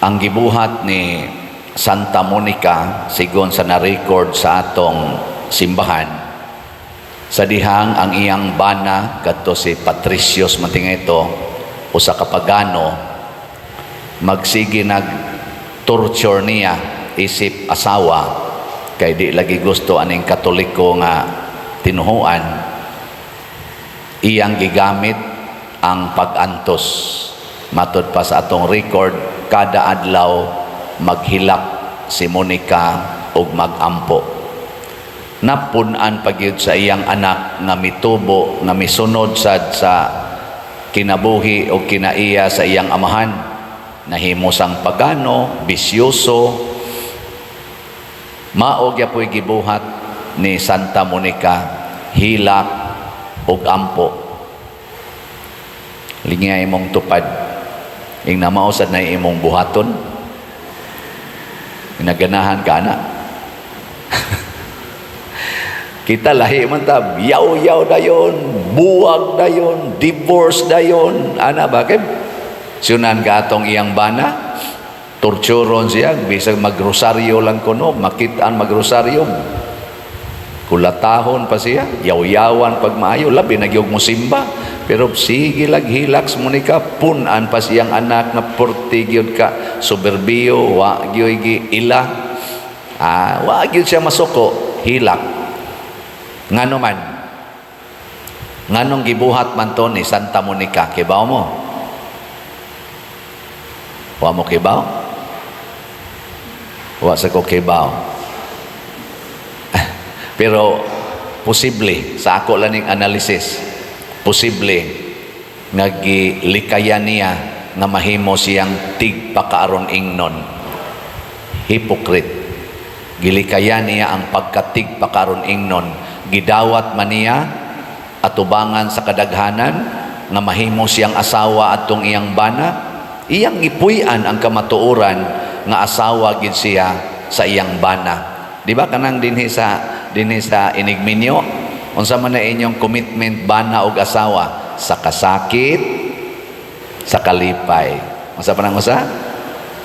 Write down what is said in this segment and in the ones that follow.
Ang gibuhat ni Santa Monica, sigon sa na-record sa atong simbahan, sa dihang ang iyang bana kadto si Patricius man tinga ito, usa ka pagano, magsige nag torture niya isip asawa kay di lagi gusto aning Katoliko nga tinuhuan. Iyang gigamit ang pag-antos. Matod pa sa atong record, kada adlaw maghilak si Monica ug magampo. Napun-an pa gyud sa iyang anak nga mitubo, nga misunod sad sa kinabuhi o kinaiya sa iyang amahan. Nahimo sang pagano, bisyoso. Mao gyapoy gibuhat ni Santa Monica, hilak ug ampo. Lingya imong tupad, ing mao sad na imong buhaton, naganahan ka na. Kita lahi man ta, yaw-yaw dayon, buwag dayon, divorce dayon, ana ba? Kay sunan ka atong iyang bana, torturon siya, bisag magrosaryo lang kuno, makitaan magrosaryo, kulatahon pa siya, yaw-yawan pag maayo, labi na gyud mo simba. Pero sige lag hilak si Monica, pun-an pa siyang anak nga purti gyud ka soberbiyo, wa gyud gi ila. Ah, wa gyud siya masuko, hilak. Ngano man? Nganong gibuhat man to ni Santa Monica? Kibaw mo? Wa mo kibaw? Wa sa ko kibaw. Pero posible sa ako lang ning analysis, posible nga gilikayan niya nga mahimo siyang tigpakaaron ingnon. Hypocrite. Gilikayan niya ang pagkatigpakaaron ingnon. Gidawat man niya atubangan sa kadaghanan nga mahimo siyang asawa atong iyang bana. Iyang gipuy-an ang kamatuoran nga asawa gid siya sa iyang bana. Di ba kanang dinhi sa inigminyo, unsa man na inyong commitment bana og asawa? Sa kasakit, sa kalipay. Unsa pa nang usa?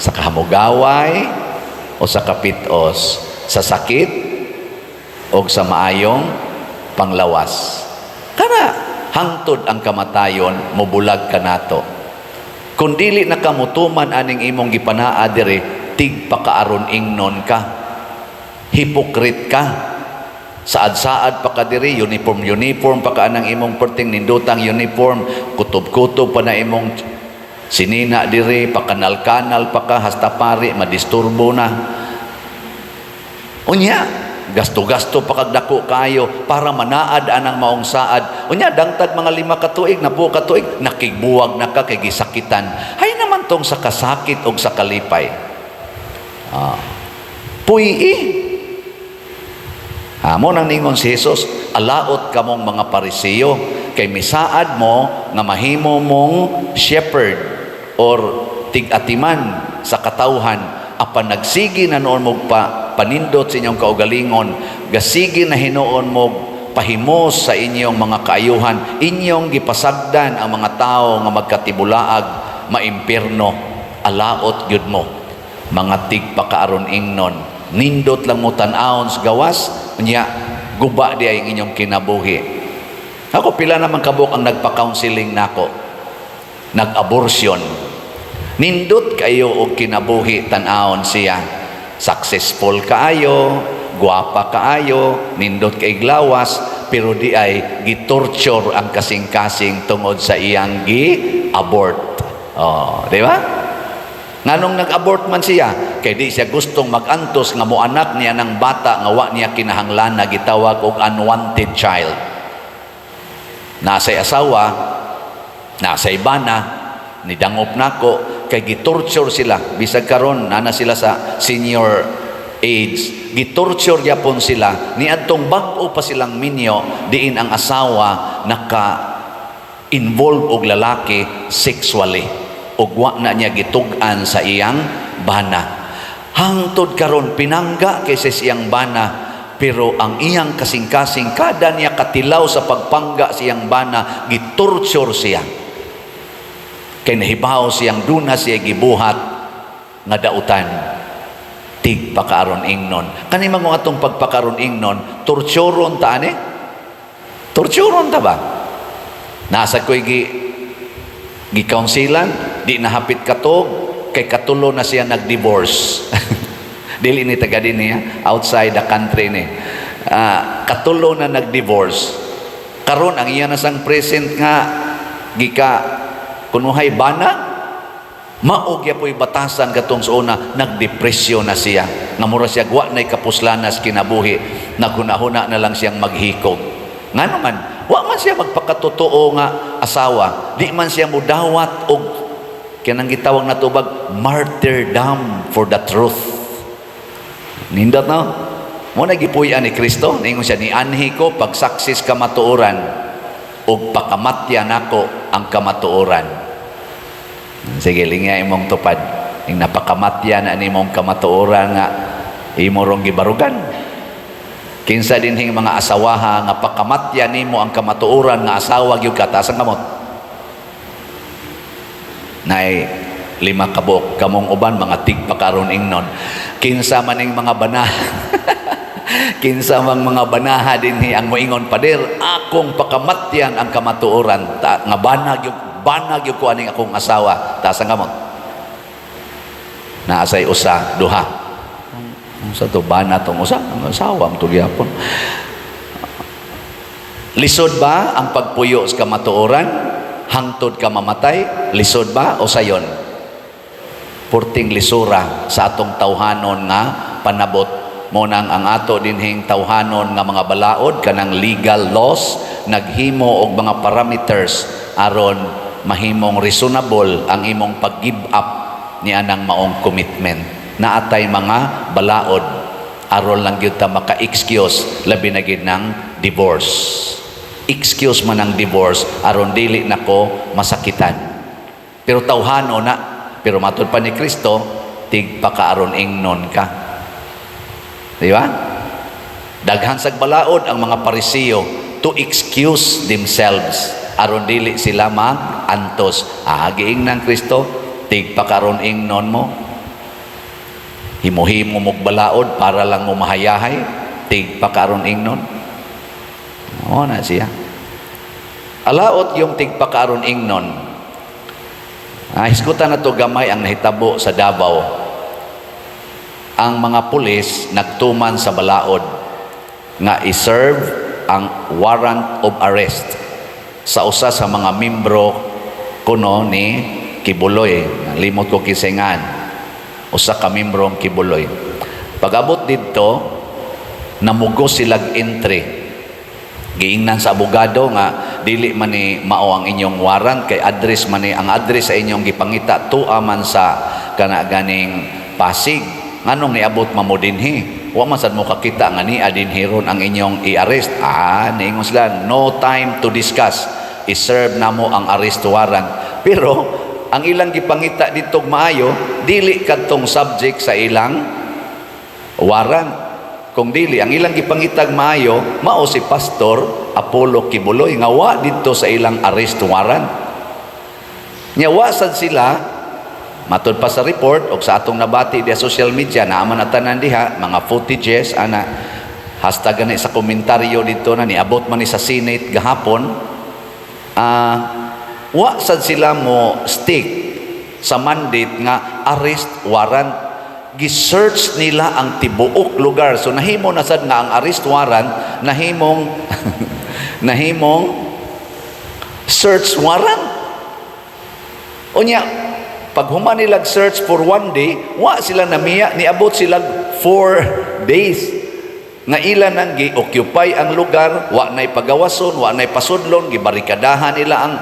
Sa kahamugaway o sa kapitos, sa sakit o sa maayong panglawas. Kana hangtod ang kamatayon mobulag kanato. Kung dili na ka mutuman aning imong gipanaa diri, tigpakaaron ingnon ka. Hypocrite ka. Saad-saad pa ka diri, uniform uniform pa ka anang imong perting nindutang uniform, kutob-kutob pa na imong sinina diri, pakanal-kanal pa ka hasta pari madisturbo na. Unya, gasto-gasto pa kag dako kayo para manaad anang maong saad. Unya, dangtag mga 5 ka tuig, 10 ka tuig, nakigbuwag na ka kay gisakitan. Hay naman tong sa kasakit og sa kalipay. Ah. Puy-i. Ah, mo nang ningon si Jesus, "Alaot kamong mga Pariseo, kay misaad mo nga mahimo mong shepherd or tig-atiman sa katawhan, apan nagsige na noon mo pa panindot sa inyong kaugalingon, gasige na hinuon mo pahimos sa inyong mga kaayuhan, inyong gipasagdan ang mga tao nga magkatibulaag maimpirno. Alaot gyud mo, mga tigpakaaron ingnon. Nindot lang mo tan-awon sa gawas, unya guba di ay ang inyong kinabuhi." Ako, pila naman kabuk ang nagpa-counseling nako, nag-abortion. Nindot kayo og kinabuhi tan-awon siya, successful kaayo, gwapa kaayo, nindot kay glawas, pero di ay gitorture ang kasing-kasing tungod sa iyang gi-abort. Oh, di ba? Nganong nag-abort man siya? Kay di siya gustong mag-antos nga moanak niya ng bata nga wa niya kinahanglan, na gitawag og unwanted child. Nasay asawa, nasay bana, nidangop nako kay gitorture sila. Bisag karon nana sila sa senior age, gitorture gyapon sila niadtong bag-o pa silang minyo, diin ang asawa naka involve og lalaki sexually ug wa na niya gitug-an sa iyang bana. Hangtod karon pinangga kay sa iyang bana, pero ang iyang kasing-kasing, kada niya katilaw sa pagpangga sa iyang bana, gitorture siya kay nahibaw siyang duna siya gibuhat. nga dautan. Tig pakaaron ingnon. Kani mga atong pagpakaron ingnon, torturon ta ani? Torturon ta ba? Nasa ko'y gi-counselan, di nahapit katog, kay katulo na siya nag-divorce. Dili ni taga din niya, outside the country ni. Katulo na nag-divorce. Karon ang iya na sang present nga gika kunuhay bana, mao gyapoy batasan katong sa una, nagdepresyon na siya. Nga mura siya wa na'y kapuslanas kinabuhi, naghuna-huna na lang siyang maghikog. Ngano man, wa man siya magpakatotoo nga asawa, di man siya mudawat og kanang gitawag na tubag martyrdom for the truth. Nindot, no? Mo na gipuy-an ni Kristo, ningon siya, "Nianhi ko pagsaksi sa kamatuoran ug pakamatya nako ang kamatuoran." Sige, lingya imong tupad. Ing napakamatya na nimong kamatuoran nga imo rong gibarugan. Kinsa dinhing mga asawaha nga pakamatya nimo ang kamatuoran nga asawa gyud ka, taas ang kamot. Nay lima kabok, kamong uban mga tigpakaron ingnon. Kinsa man ning mga bana? Kinsa mang mga banaha dinhi ang moingon, "Pader, akong pakamatyan ang kamatuoran ta, nga bana gyud ko aning akong asawa"? Taas ang kamot. Naasay usa, duha. Sa to bana tong usa, ang asawa mo to gyapon. Lisod ba ang pagpuyo sa kamatuoran hangtod ka mamatay? Lisod ba o sayon? Purting lisura sa atong tawhanon nga panabot. Mo nang ang ato dinhing tawhanon nga mga balaod, kanang legal laws, naghimo og mga parameters aron mahimong reasonable ang imong pag-give up ni anang maong commitment. Naatay mga balaod aron lang gyud ta maka-excuse, labi na gid ng divorce. Excuse man ang divorce aron dili nako masakitan. Pero tawhano na, pero matud pa ni Kristo, tigpakaaron ingnon ka. Di ba? Daghan sag balaod ang mga Parisiyo to excuse themselves aron dili sila mag-antos. Ah, giingnan Kristo, tigpakaron ingnon mo. Himo-himo mog balaod para lang mo mahayahay, tigpakaron ingnon. Oo na siya. Alaot yung tigpakaron ingnon. Hisgutan na to gamay ang nahitabo sa Davao. Ang mga pulis nagtuman sa balaod nga i-serve ang warrant of arrest sa usa sa mga membro kuno ni Quiboloy. Limot ko kisingan. Usa ka membro ang Quiboloy. Pag-abot didto, namugos silag entry. Giingnan sa abogado nga dili man ni mao ang inyong warrant kay address man ni ang address sa inyong gipangita tua man sa kana ganing Pasig. Nganong niabot man mo dinhi? Wa man sad mo kakita nga nia dinhi ron ang inyong i-arrest. Ah, niingon sila, "No time to discuss, i-serve namo ang arrest warrant." Pero ang ilang gipangita dito maayo, dili kadtong subject sa ilang warrant. Kung dili ang ilang gipangitag maayo, mao si Pastor Apollo Quiboloy nga wa didto sa ilang arrest warrant. Nya wa sad sila. Matud pa sa report og sa atong nabati diha social media, naa man na tanan diha mga footages ana, hashtag gani sa komentaryo dito na niabot man ni sa Senate gahapon. Wa sad sila mo stick sa mandate nga arrest warrant. Gi-search nila ang tibuok lugar, so nahimo na sad nga ang arrest warrant nahimong search warrant. Unya pag human nila search for one day, wa sila namiya. Niabot sila 4 days nga ila nang gi-occupy ang lugar, wa nay pagawason, wa nay pasudlon, gibarikadahan nila ang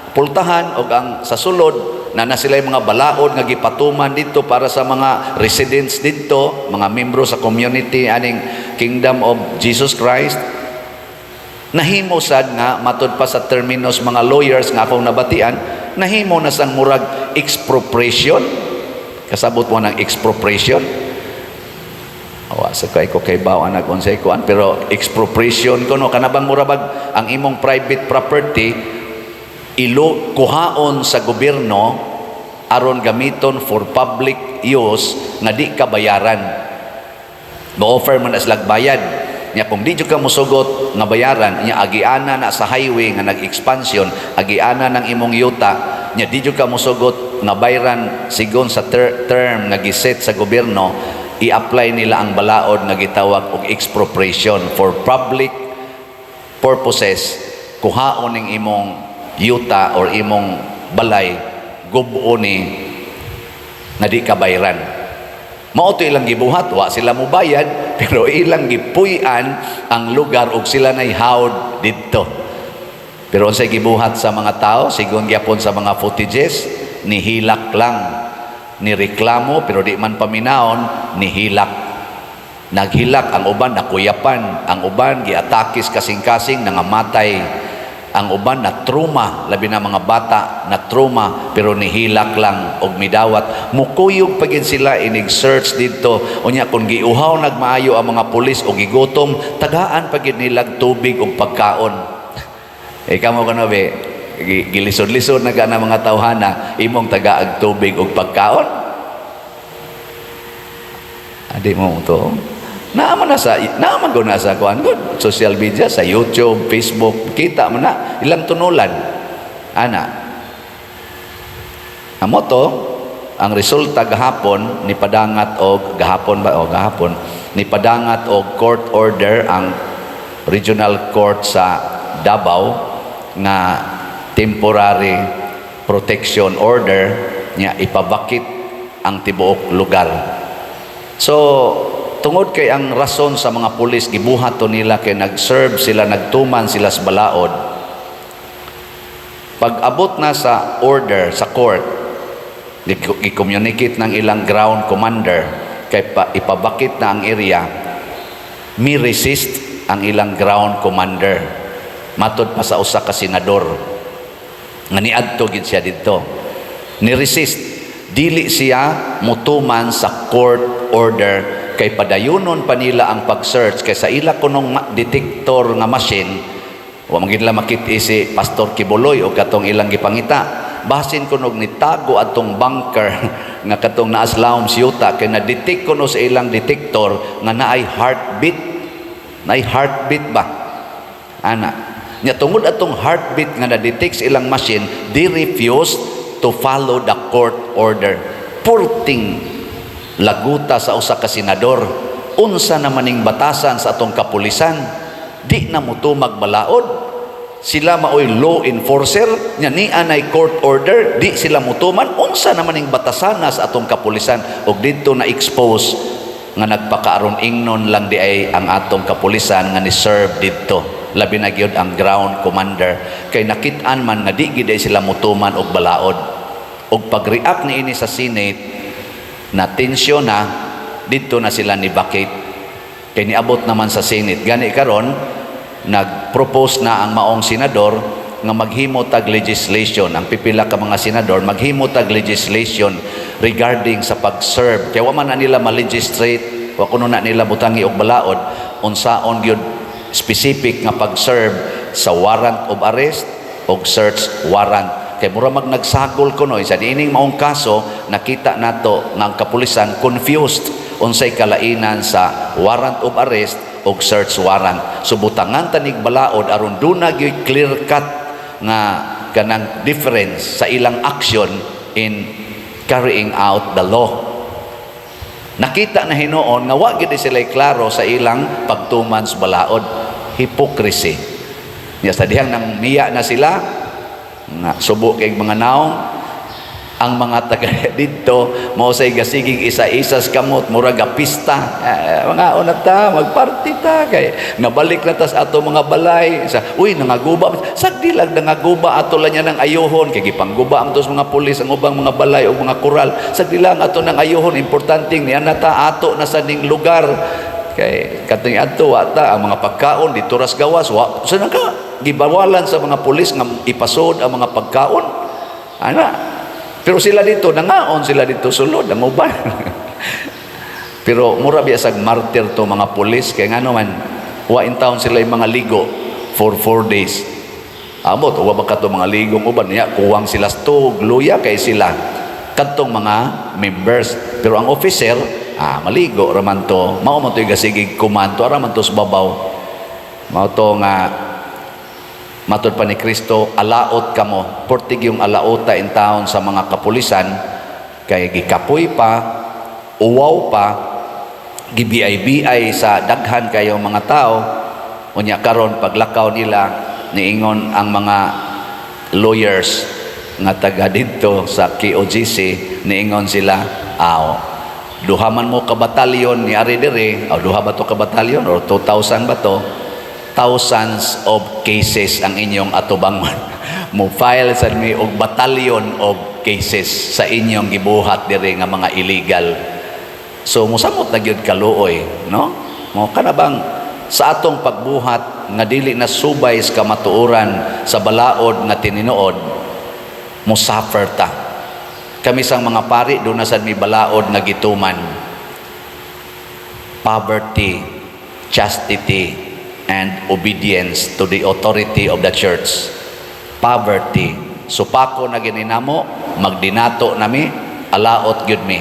pultahan og ang sa sulod na na sila mga balaod nga gipatuman dito para sa mga residents dito, mga membro sa community aning Kingdom of Jesus Christ. Nahimo sad nga, matud pa sa terminos mga lawyers nga akong nabatian, nahimo na sang murag expropriation. Kasabot mo ng expropriation? Awa sa kay ko kay baw anak unsay kuan, pero expropriation kuno kana bang mura bag ang imong private property ilo kuhaon sa gobyerno. aron gamiton for public use nga di ka bayaran. Mo-offer man na sila bayad. Nya kung di jud ka mosugot nga bayaran, nya agiana na sa highway nga nag-expansion, agiana ng imong yuta, nya di jud ka mosugot nga bayaran sigon sa term nga giset sa gobyerno, i-apply nila ang balaod nga gitawag og expropriation for public purposes, kuhaon ning imong yuta or imong balay, gubo ni nga di ka bayaran. Mao to ilang gibuhat, wa sila mobayad, pero ilang gipuy-an ang lugar ug sila nay hawd didto. Pero unsay gibuhat sa mga tao, sigon gyapon sa mga footages, nihilak lang, nireklamo pero di man paminaon, nihilak. Naghilak ang uban, nakuyapan, ang uban giatakis kasing-kasing, nangamatay. Ang uban na trauma, labi na mga bata na trauma, pero nihilak lang og midawat. Mukuyog pa gid sila inig search didto. Unya kung giuhaw nagmaayo ang mga pulis o gigutom, tagaan pa gid nilag tubig ug pagkaon. Eh kamo kuno be, gilisod-lisod na ka na mga tawhana, imong tagaag tubig ug pagkaon. Adi mo to. Naa man na sa kuan gud, social media, sa YouTube, Facebook, kita mo na ilang tunulan. Ana. Amo to ang resulta gahapon ni padangat og gahapon ba o gahapon ni padangat og court order ang regional court sa Davao nga temporary protection order niya, ipa-vacate ang tibuok lugar. So, tungod kay ang rason sa mga pulis gibuhat to nila kay nag-serve sila, nagtuman sila sa balaod. Pag abot na sa order sa court, gi-communicate ng ilang ground commander kay ipa-vacate na ang area, mi resist ang ilang ground commander. Matod pa sa usa ka senador nga niadto gid siya didto. Ni resist, dili siya mutuman sa court order kay padayunon pa nila ang pag-search kay sa ila kunong detector nga machine wa man gid nila makit si Pastor Quiboloy o katong ilang gipangita. Basin kunog nitago atong bunker nga katong naa sa lawom sa yuta kay na-detect kuno sa ilang detector nga naay heartbeat, naay heartbeat ba ana nya. Tungod atong heartbeat nga na-detect sa ilang machine, they refused to follow the court order. Purting laguta sa usa ka senador, unsa naman ning batasan sa atong kapulisan, di na motumag balaod? Sila maoy law enforcer nya ni anay court order, di sila mutuman. Unsa naman ning batasana sa atong kapulisan? Og didto na expose nga nagpakaaron ingnon lang di ay ang atong kapulisan nga ni serve didto, labi na gyud ang ground commander, kay nakit-an man nga di gid ay sila mutuman og balaod. Og pag-react niini sa Senate na tensyon na didto na sila ni vacate kay niabot naman sa Senate. Gani karon nag-propose na ang maong senador nga maghimo tag legislation, ang pipila ka mga senador maghimo tag legislation regarding sa pag-serve kay wa man na nila ma-legislate, wa kuno na nila butangi og balaod unsaon gyud specific nga pag-serve sa warrant of arrest og search warrant, kay mura mag nagsagol kuno. Sa diining maong kaso, nakita nato nga ang kapulisan confused unsay kalainan sa warrant of arrest og search warrant. So butangan tanig balaod aron duna gyud clear cut nga kanang difference sa ilang action in carrying out the law. Nakita na hinuon nga wa gid sila klaro sa ilang pagtuman sa balaod. Hypocrisy. Nya sa dihang nang miya na sila nga subo kay mga naong, ang mga taga didto mao say gasigig isa-isas kamot, murag pista, eh, mga una ta magparty ta kay nabalik na tas ato mga balay sa uy nangaguba. Sagdi lang nangaguba, ato lang niya ng ayuhon kay gipangguba ang tos mga pulis ang ubang mga balay o mga koral. Sagdi lang ato nang ayuhon, importante niya na ta ato na sa ning lugar kay katong adto wa ta ang mga pagkaon dito ras gawas wa sa naka gibawalan sa mga pulis nga ipasod ang mga pagkaon ana. Pero sila dito nangaon sila dito sulod ang uban. Pero mura biya sag martyr to mga pulis kay ngano man wa in town sila yung mga ligo for 4 days. Amot wa ba kato mga ligong uban niya, kuwang sila stog luya kay sila. kadtong mga members. Pero ang officer, maligo raman to, mao man to'y gasigig command to, ara man to sa babaw. Mao to nga matud pa ni Kristo, alaot kamo, portig yung alaota in town sa mga kapulisan, kay gikapoy pa, uwaw pa, gibiay-biay sa daghan kayo mga tao. Unya karon paglakaw nila, niingon ang mga lawyers nga taga didto sa KOJC, niingon sila, aw, duha man mo ka batalyon ni ari diri, aw, duha ba to ka batalyon or 2,000 ba to, thousands of cases ang inyong atubangon. Mo file sad mi og batalyon of cases sa inyong gibuhat diri nga mga illegal. So musamot na gyud kaluoy, no? Mo kana bang sa atong pagbuhat nga dili na subay sa kamatuoran sa balaod nga tininuod, mo suffer ta. Kami sang mga pari, doon na sad mi balaod nga gituman. Poverty, chastity, and obedience to the authority of the church. Poverty. Supako na gininamo, magdinato nami, alaot gyud mi.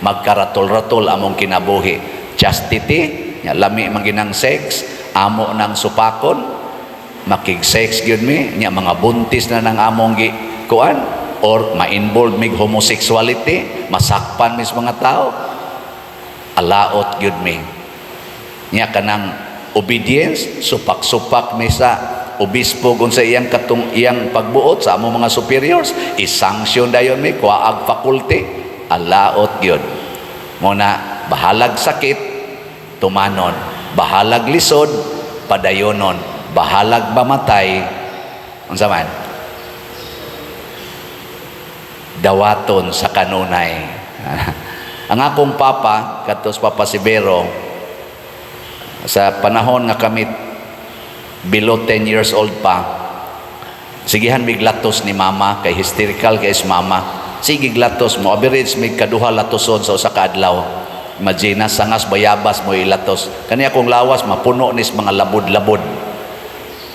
Magkaratol-ratol among kinabuhi. Chastity, nya lami man ginang sex, amo nang supakon, makig-sex gyud mi, nya mga buntis na nang among gi kuan or ma-involve mig homosexuality, masakpan mis mga tao, alaot gyud mi. Nya kanang obedience, supak-supak mi sa obispo kung sa iyang katong iyang pagbuot sa among mga superiors, i-sanction dayon mi, kuhaag faculty, alaot gyud. Mo na bahalag sakit, tumanon, bahalag lisod, padayonon, bahalag mamatay, unsa man, dawaton sa kanunay. Ang akong papa, katos Papa Severo, sa panahon nga kami below 10 years old pa, sigihan mig latos ni mama kay hysterical kay is mama. Sige latos mo, average mig kaduha latoson sa usa ka adlaw. Imagine, sangas bayabas mo ilatos. Kani akong lawas mapuno nis mga labod-labod.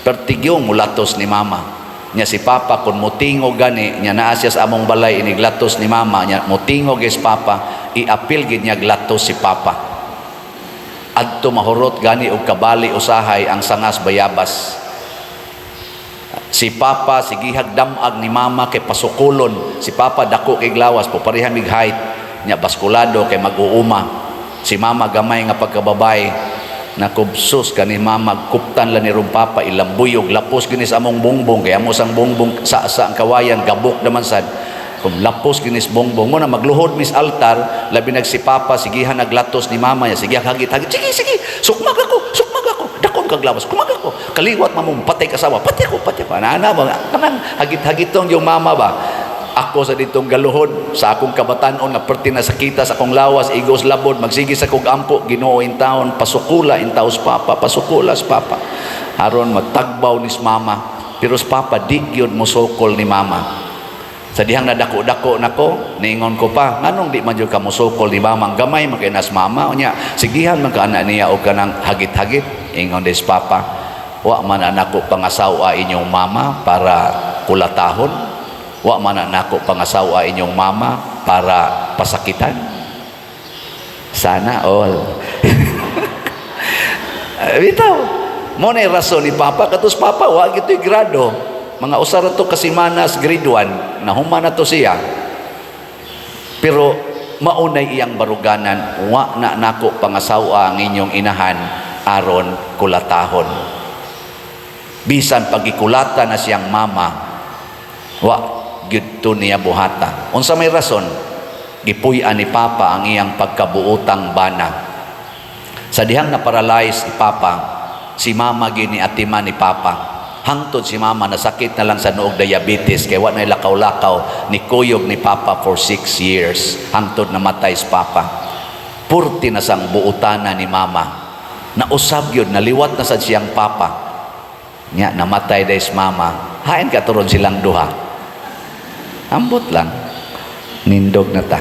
Pertigyong mulatos ni mama. Nya si papa kung mutingog gani nya naa siya sa among balay iniglatos ni mama nya mutingog is papa, iapil gid niya glatos si papa. Adto mahurot gani og kabali usahay ang sangas bayabas. Si papa sigihag damag ni mama kay pasukulon. Si papa dako kay lawas po, pareha mig height nya, baskulado kay mag-uuma. Si mama gamay nga pagkababay. Nakubsus kani mama, kuptan lang ni rong papa, ilambuyog lapos ginis among bongbong kay amo sang bongbong sa ang kawayan, gabok naman sad kung lapos ginis bongbong mo na magluhod mis altar, labi nag si papa sigihan naglatos ni mama niya, sige hagit hagit, "Sige, sige, sukmag ako, sukmag ako, dakon kag lawas, kumag ako, kaliwat mamong patay kasawa, patay ako, patay ako," ana ba, kanang hagit-hagitong yung mama ba. Ako sa ditong galuhod sa akong kabatanon nga perti na sakita sa akong lawas, igos labod, magsige sa kog ampo, "Ginoo in taon, pasukula in taos papa, pasukula sa papa aron matagbaw nis mama." Pero sa papa di gyud mosukol ni mama. Sa dihang nadako-dako nako, niingon ko pa, "Nganong di man jud ka mosukol ni mama? Gamay man kay nas mama." Unya sigihan man ka ana niya og kanang hagit-hagit. Ingon des papa, "Wa man nako pangasawa inyong mama para kulatahon. Wa man nako pangasawa inyong mama para pasakitan." Sana all. Bitaw. Mo na rason ni papa katos papa wa gito'y grado. Mga usa ra to ka semanas grade 1, nahuman na to siya. Pero maunay iyang baruganan, "Wa na nako pangasawa ang inyong inahan aron kulatahon." Bisan pagikulata na siyang mama, wa gyud to niya buhata. Unsa may rason? Gipuy-an ni papa ang iyang pagkabuotang bana. Sa dihang na-paralyze si papa, si mama gini atiman ni papa. Hangtod si mama nasakit na lang sa noog, diabetes, kay wa na lakaw-lakaw, ni kuyog ni papa for 6 years hangtod namatay si papa. Purti na sang buotana ni mama. Nausab yun, naliwat na sad siyang papa. Nya namatay dahil si mama. Hain ka turon silang duha. Ambot lang. Nindog na ta.